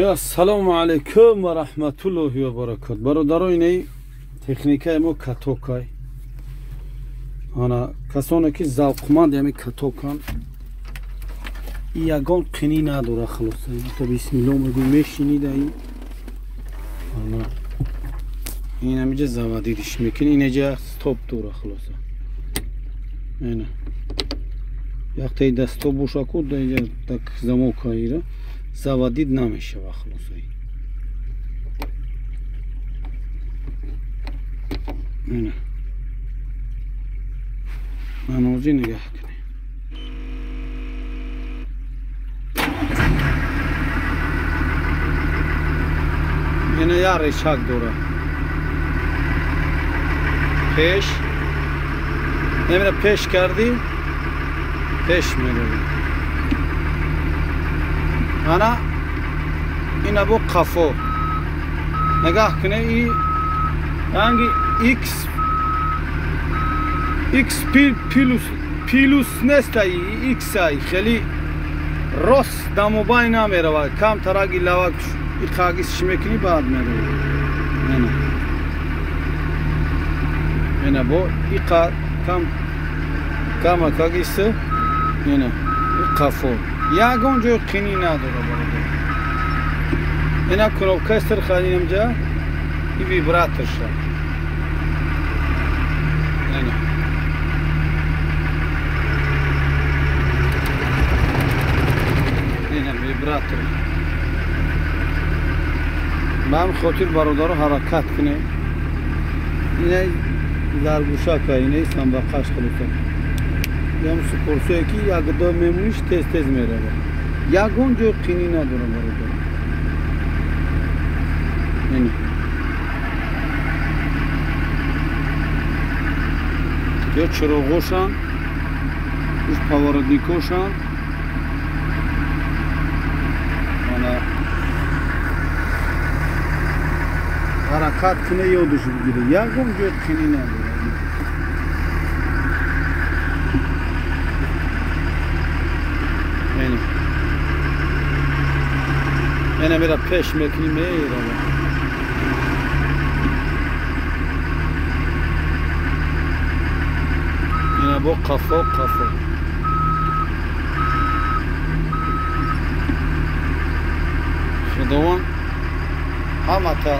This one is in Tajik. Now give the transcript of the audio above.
Ассалому алайкум ва раҳматуллоҳи ва баракот. Бародаро, инаи техникаи мо катокай. Ана касоне ки завқманд ями катокан, ягон қинӣ надора. Хулоса, то бисмилло мегӯй, мешинӣ даи. Ана ин ҳамиҷа заводидиш мекунӣ, инеҷа стоп дора. Хулоса, ина яктаи дасто бошаку даиҷа так замокаира заводид намешава. Хулоса, ина манози нигаҳ кунем. Ина як рычаг дора пеш, намира пеш кардӣ, пеш меравӣ. Ана ина бо қафо нигаҳ куне, и ранги X X плюс неста, X ай хеле рост дамобай намеравад, кам тараги лавак иқагис чӣ мекунӣ, баъд меравад. Ина ина бо иқа кам камакагис, ина қафо ягон ҷои қинӣ надора, бародар. Ина кнопкаи сирха инамҷа и вибраторша. Ина ина вибратор. Ба ҳамин хотир, бародаро, ҳаракат кунем. Ина заргӯшака, инаи самбақаш. Хулоса, ям супорсое ки якдо мемониш, тез тез мерава, ягон ҷои қинӣ надора, бародар. Ина ё чироғошан, уш поворотникошан. Ана ҳаракат куне, ёдаш бигире, ягон ҷои қинӣ надора. Ина мера пеш мекунӣ, мерава. Ина бо қафо, қафо. Худованд ҳамата.